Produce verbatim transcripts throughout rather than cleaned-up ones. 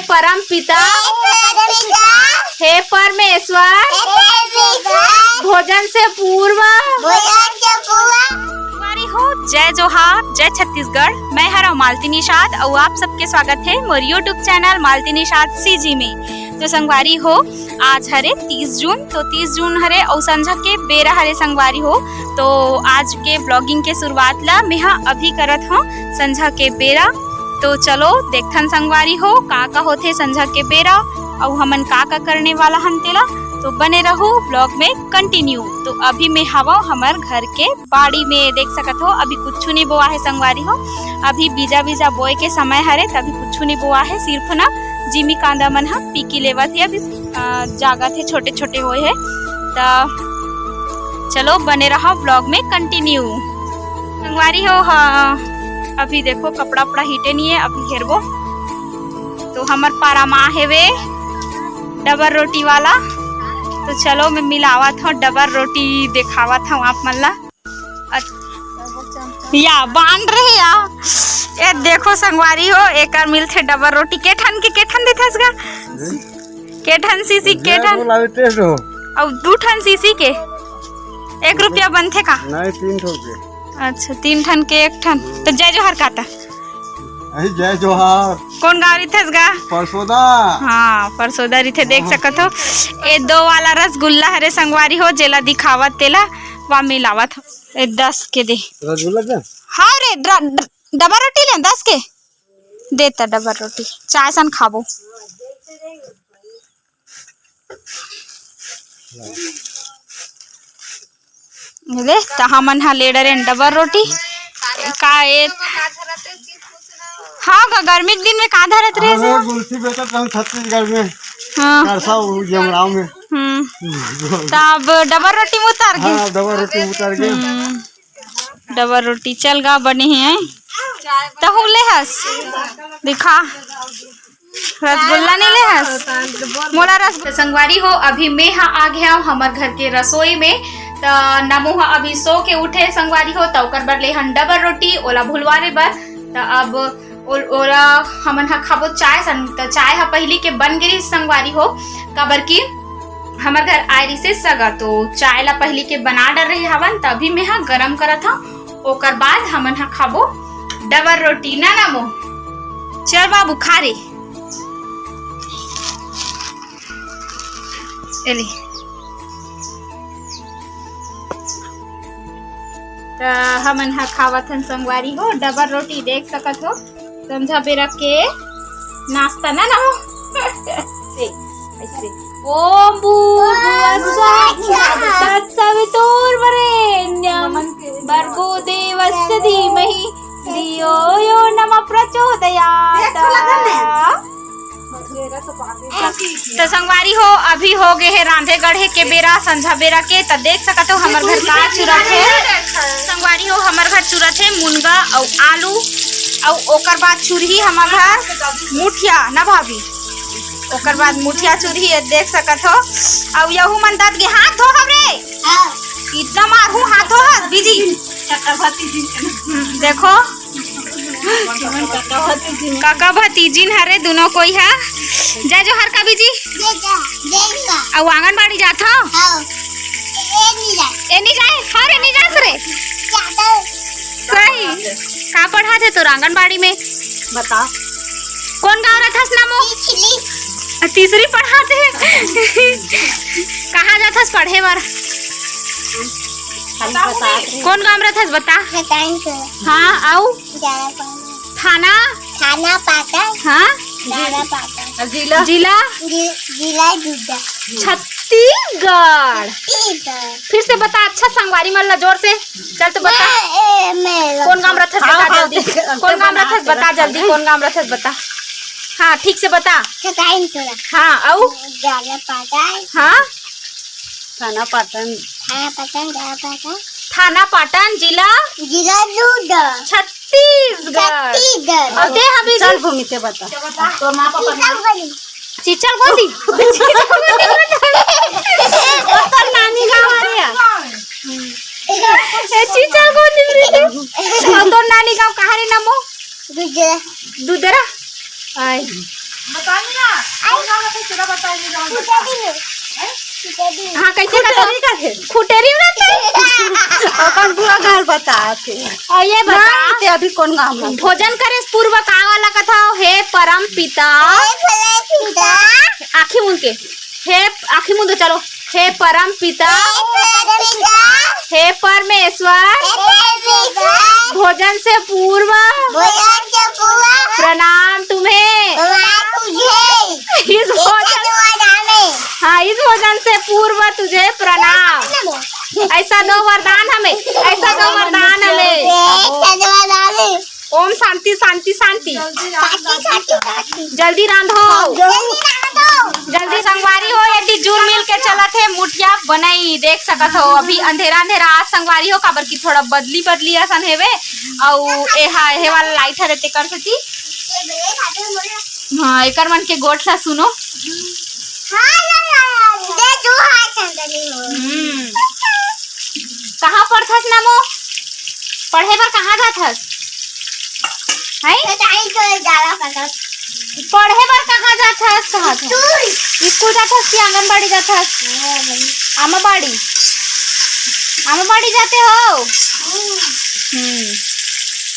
परम पिता, हे परमेश्वर, भोजन से पूर्व। संगवारी हो, जय जोहार, जय छत्तीसगढ़। मैं हरव मालती निषाद अउ आप सबके स्वागत हे मोर YouTube channel Malti Nishad CG में। तो संगवारी हो, आज हरे तीस जून, तो तीस जून हरे अउ संझा के बेरा हरे संगवारी हो। तो आज के व्लॉगिंग के शुरुआत ला मेहा अभी करत हव संझा के बेरा। तो चलो देखथन संगवारी हो, का का होथे संझा के बेरा अउ हमन का का करने वाला हन तेला। तो बने रहू व्लॉग में कंटिन्यू। तो अभी मैं हवव हमर घर के बाड़ी में, देख सकत हो अभी कुछु नहीं बोआ है संगवारी हो। अभी बीजा बीजा बोए के समय हरे, तभी कुछु नहीं बोआ है, सिर्फ ना जिमी कांदा मन ह पीकी लेवत हे, अभी अ, जागत हे, छोटे छोटे होए है। त चलो बने रहा व्लॉग में कंटिन्यू। संगवारी हो, हाँ, अभी देखो कपड़ा उपड़ा हीटे नहीं है, अभी हेरबो। तो हमर पारा माँ हेवे डबर रोटी वाला, तो चलो मैं मिलावत हव डबर रोटी, देखावत हव आप मन ला। अच-, या बांध रहे या। ये देखो संगवारी हो, एकर मिलथे डबर रोटी। के ठन के, के ठन देथस गा? के ठन सीसी, के ठन? अउ दू ठन सीसी के एक रुपया बनथे का? नहीं, तीन ठो के। अच्छा, तीन ठन के एक ठन। तो जय जोहार काता। अरे जय जोहार। कौन गाँव रिथस गा? परसोदा। हाँ, परसोदा रिथे, देख सकत हो। ए दो वाला रसगुल्ला हरे संगवारी हो, जेला दिखावत तेला वा मिलावत हो। ए दस के दे। रसगुल्ला दे? हाँ रे, ड-, ड-, डबल रोटी ले, दस के। दे त डबल रोटी, चाय सन खाबो। दे, त हमन ह ले डरेन डबल रोटी। का ए, हाँ ग, गर्मी के दिन में का धरत रहे हाँ, से? वो गुल्फी बेचत रहन छत्तीसगढ़ में। हाँ। करसा वो जमराव में। हम्म। त अब डबल रोटी में उतार गे। हाँ, डबल रोटी उतार गे। हम्म। डबल रोटी चल गा, बने हे, हैं? तहू ले हस? दिखा। रसगुल्ला नहीं ले हस? मोला रस-, संगवारी हो, अभी मैं हा आ गया हूँ हमर घर के रसोई में। त नमू हा अभी सो के उठे संगवारी हो, त ओकर बर ले हन डबल रोटी, ओला भुलवारे बर। त अब ओ-, ओला हमन हा खाबो चाय सन, त चाय हा पहिली के बन गे रिहिस संगवारी हो, काबर कि हमर घर आए रिहिसे सगा, तो चाय ला पहिली के बना डर रहे हवन, तभी मैं हा गरम करत हव। ओकर बाद हमन हा खाबो डबल रोटी ना नमो। चल बाबू, खा रे। एली। त हमन ह खावत हन संगवारी हो, डबल रोटी देख सकत हो, संझा बेरा के नाश्ता ना, ना हो। ए, ऐसे। ओम भूर्भुवः स्वः तत्सवितुर्वरेण्यं भर्गो देवस्य धीमहि धियो यो नः प्रचोदयात्। त संगवारी हो, अभी हो गे हे रांधे गढ़े के बेरा, संझा बेरा के। त देख सकत हो हमर घर का चुरत हे। संगवारी हो, हमर घर चुरत हे मुनगा अउ आलू, अउ ओकर बाद चुरही हमर घर मुठिया ना भाभी, ओकर बाद मुठिया चुरही, ये देख सकत हो। अउ यहू मन दत गे, हाथ धो हव रे। हाँ। इतना मारहूँ, हाथ धो हस, बीजी। हम्म, देखो। काका भतीजिन हरे दुनो कोई हा। जय जोहार का बीजी। जय जोहार, जय जोहार। अउ आंगनबाड़ी जात हो? हाँ। ए नहीं जाए। ए नहीं जाए? हाँ रे, नहीं जास रे। जाता। सही। का पढ़ाथे तोर आंगनबाड़ी में? बता। कौन गांव रथस नमो? पिछली। तीसरी पढ़ाथे। कहाँ जाथस पढ़े बर? खाली बता। कौन गांव रथस बता? बताएं तो। हाँ, अउ? जाना पड़ना। थाना? थाना पाटन। हाँ? जाना पाटन। जिला? जिला? जि-, जिला दुर्ग। छत्तीसगढ़। छत्तीसगढ़। फिर से बता, अच्छा संगवारी मन ला जोर से। चल तो बता। मैं, ए, मैं कौन गांव रथस बता हाँ, जल्दी। देख, कौन गांव बना रथस के बता रखा जल्दी, है। कौन गांव रथस बता। हाँ, ठीक से बता। ठकाइन तोरा। हाँ, अउ? जाना पाटन। हाँ? थाना पाटन। थाना पाटन, जाना पाटन। थाना पाटन, जिला? जिला दुर्ग। छत्तीसगढ़। छत्तीसगढ़। अउ ते हबी चल जी? भूमि ते बता। तोर माँ पापा नाम? चिचल गोदी। चिचल गोदी। ओ तोर नानी गाँव हरे। ए, चिचल गोदी रे। अउ तोर नानी गाँव कहाँ रे नमो? दुदरा। दुदरा? आय। बताइए ना, कौन सा है, पूरा बताइए, जरा बताइए। हाँ, कैसे खुटेरी का है? खुटेरी उड़ाते? अपन पूरा घर बताते। और ये बता, नहीं, ते अभी कौन गाँव में? भोजन करे से पूर्व का वाला कथा हो? हे परम पिता। हे परम पिता। आँखी मूंद के। हे, आँखी मूंदो, चलो। हे परम पिता। हे परम पिता। हे परमेश्वर। हे परमेश्वर। भोजन से पूर्व। भोजन से पूर्व। प्रणाम तुम्हें। प्रणाम तुझे। इस भोजन, हाँ, इस भोजन से पूर्व तुझे प्रणाम। ऐसा दो वरदान हमें, ऐसा दो वरदान हमें। ऐसा दो वरदान है। ओम शांति, शांति, शांति। शांति, शांति, शांति। जल्दी रांधो। जल्दी रांधो। जल्दी संगवारी हो, यदि जुल मिल के चलत हे मुठिया बनई, देख सकत हो। अभी अंधेरा अंधेरा आज संगवारी हो, काबर कि थोड़ा बदली बदली असन हेवे, अउ एहा, एहे वाला लाइट हरे तेकर सेती। हाँ, एकर मन के गोठ ला सुनो। हाँ, हाँ, हाँ, हाँ, दे दो हाथ अंदर ही हो। हम्म। कहाँ पढ़थस नमो? पढ़े बर कहाँ जाथस? हैं? तो जाई तो जाला पकड़। पढ़े बर कहाँ जाथस? कहाँ जाथस? स्कूल। स्कूल जाथस कि आंगनबाड़ी जाथस? हाँ, भाई। आमाबाड़ी। आमाबाड़ी जाते हो? हम्म। हम्म।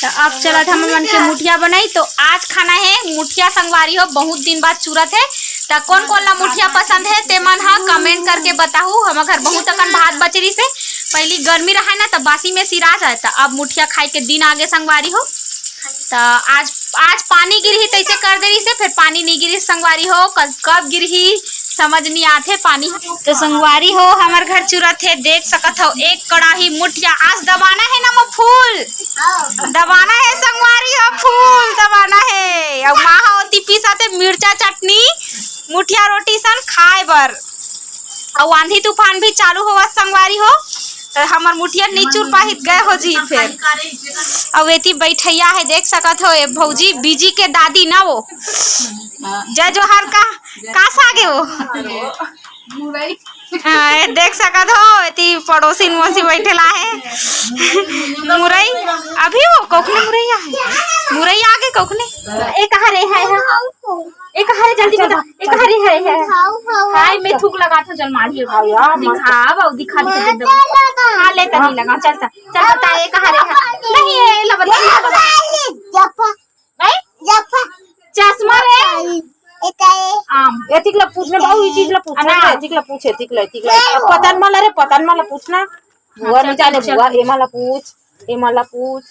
तो अब चलत हमन मन के मुठिया बनाई, तो आज खाना है मुठिया संगवारी हो, बहुत दिन बाद चुरत है। त कोन कोन ला मुठिया पसंद है, ते मन हा comment करके बताहू। हमर घर बहुत अकन भात बच रहिस हे, पहली गर्मी रहे ना, त बासी में सिरा जाए, त अब मुठिया खाए के दिन आगे संगवारी हो। त आज, आज पानी गिरही तैसे कर दे रहिस हे, फिर पानी नहीं गिरही संगवारी हो, कब, कब गिरही समझ नहीं आथे पानी। तो संगवारी हो, हमर घर चुरत हे, देख सकत हो, एक कड़ाही मुठिया। आज दबाना है ना वो फूल, दबाना है संगवारी हो, फूल दबाना है। अउ माँ हा ओती पीसत हे मिर्चा चटनी, मुठिया रोटी सन खाए बर। अउ आंधी तूफान भी चालू होवत संगवारी हो, त हमर मुठिया नहीं चुर पाही त गए हो जी फेर। अउ एती बैठैया है, देख सकत हो, ए भौजी, बीजी के दादी ना वो। जय जोहार का, का सागे वो? हाँ, ये देख सकत हो, एती पड़ोसिन मोसी बैठेला है। मुरई, अभी वो कौखने मुरई आहे? मुरई आगे कौखने? ए कहाँ रे है, है? ए कहाँ रे, जल्दी बता। ए कहाँ रे है, है? हाय, मैं थूक लगा था, चल मार दियो। दिखा, बाऊ, दिखा, दिखा, दिखा। हाँ, ले तनी लगा, चल, चल, चल बता, ए कहाँ रे है? नहीं, ए ला बता, ए ला बता। हैं? चश्मा रे। आम। एतिक ला पूछने बाबू, ई चीज ला पूछ, अनार। एतिक ला पूछ, एतिक ला, एतिक ला। अब पतन मला रे, पतन मला पूछना। हाँ, बुआ चल, नहीं जाने, चल, बुआ, चल। एमा ला पूछ, एमा ला पूछ।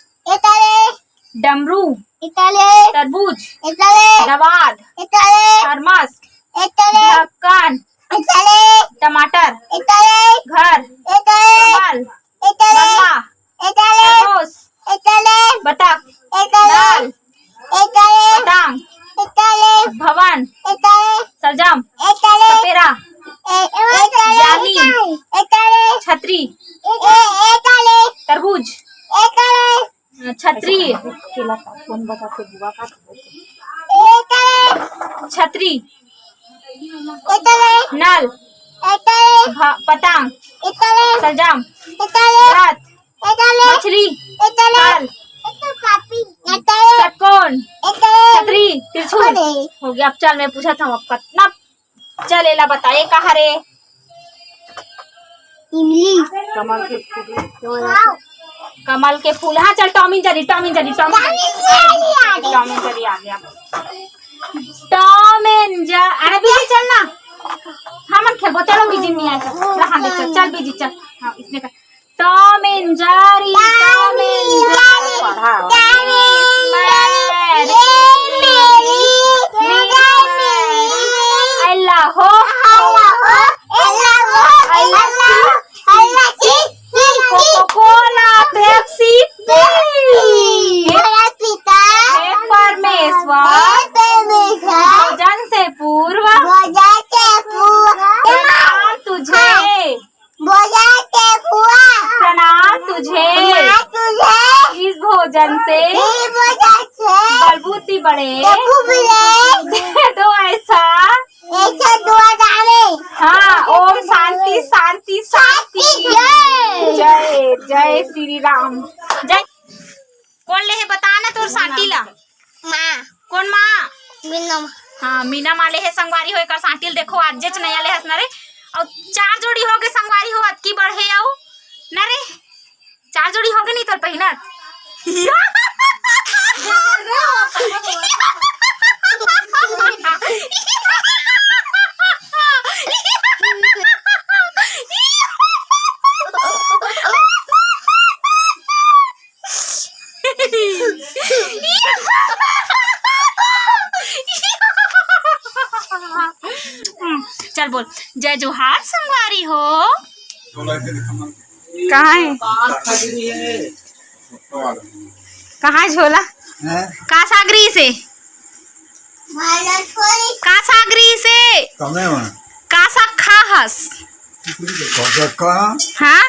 डमरू। तरबूज। दवाद। थर्मस। ढक्कन। टमाटर। घर। कमल। गमला। खरगोश। बतख। दाल। पतंग। भवन। सलजम। सपेरा। जाली। छतरी। तरबूज। छतरी। छतरी। नल। भ-, पतंग। सलजम। रथ। मछली। फल। षटकोण। छतरी। त्रिशूल। हो गया। अब चल, मैं पूछत हूँ, अब कतना चल, एला बता, ए कहाँ रे? इमली। कमल के फूल। कमल के फूल। हाँ, चल, Tom and Jerry, Tom and Jerry, Tom and Jerry. Tom and Jerry आ गया। टॉम एंड जेरी, अरे बीजी चल ना। हमन खेलबो, चलो बीजी नहीं आए, चल। रहा दे, चल, चल बीजी चल। हाँ, इसने का Tom and Jerry, Tom and Jerry. पढ़ा। Tom and Jerry. मेरी, मेरी, मेरी। एला हो। एला हो। एला हो। एला हो। एला सी। कोको कोला, पेप्सी, पी। हे परमेश्वर। भोजन से पूर्व। प्रणाम तुझे। भोजन के फुआ। प्रणाम तुझे। प्रणाम तुझे। इस भोजन से। इस भोजन से। बलबूती बड़े। बलबूती बड़े। दे दो ऐसा। ऐसा दुआ हाँ, मीना माले हे संगवारी हो, एकर साटिल देखो, आज जेच नया ले हस न रे। अउ चार जोड़ी होगे संगवारी हो, अतकी बढ़े अउ न रे, चार जोड़ी होगे नहीं तोर पहिनत। चल बोल, जय जोहार संगवारी हो। कहाँ है? कहाँ है झोला? हैं? का सागरी से? का सागरी से? तमे वहाँ। का साग खा हस? का साग खा? हाँ?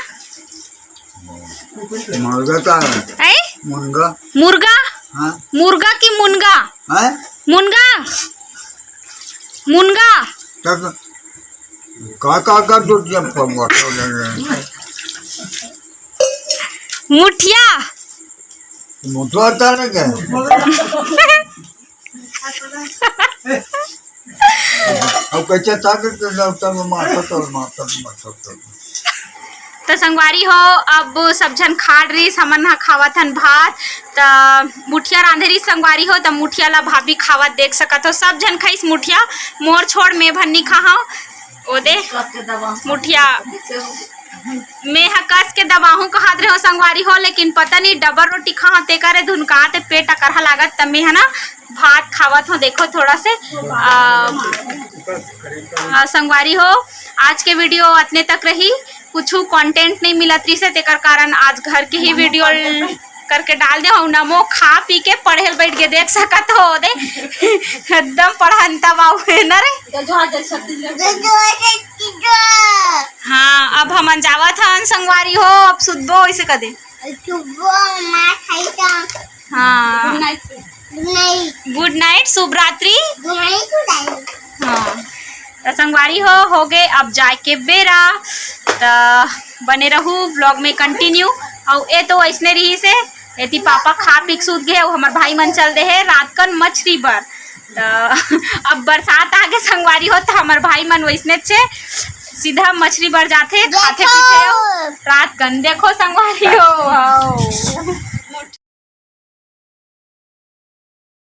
मुनगा का है? ऐ? मुनगा। मुर्गा? हाँ। मुर्गा की मुनगा? हैं? मुनगा? मुनगा? तब का, का, का टूट जब पर मोटा हो जाएगा? मुठिया? मुठिया तारे के? अब कैसे ताकत के जाओ, तब माथा तल, माथा तल, माथा तल। त संगवारी हो, अब सब झन खा डरिस, हमन ह खावत हन भात। त मुठिया रांधे रहिस संगवारी हो, त मुठिया ला भाभी खावत देख सकत हो। सब झन खाइस मुठिया, मोर छोड़ मैं भर नी खाहव। ओ दे मुठिया, मैं ह कस के दबाहूं कहत रहे हो संगवारी हो, लेकिन पता नहीं डबल रोटी खाहव तेकरे धुन का ते पेट अकरहा लागत, त मैं ह ना भात खावत हो। देखो थोड़ा से आ, आ, संगवारी हो, आज के वीडियो अतने तक रही। कुछ कंटेंट नहीं मिलत रहिस हे, तेकर कारण आज घर के ही वीडियो करके डाल दे हो। नमो खा पी के पढ़े ल बैठ के देख सकत हो दे, एकदम पढ़ंता बाबू है ना रे। हाँ, अब हमन जावत हन संगवारी हो, अब सुतबो इसे कदे। हाँ, गुड नाइट, शुभ रात्रि। हाँ, त संगवारी हो, हो गए अब जाए के बेरा, त बने रहू व्लॉग में कंटिन्यू। अउ ए तो वैसने रहिस हे, एती पापा खा पी के सूत गए, अउ हमर भाई मन चल दे हे रात कन मछरी बर। त अब बरसात आगे संगवारी हो, त हमर भाई मन वैसने छे सीधा मछरी बर जाथे, खाथे पीथे अउ रात कन। देखो संगवारी हो, आओ।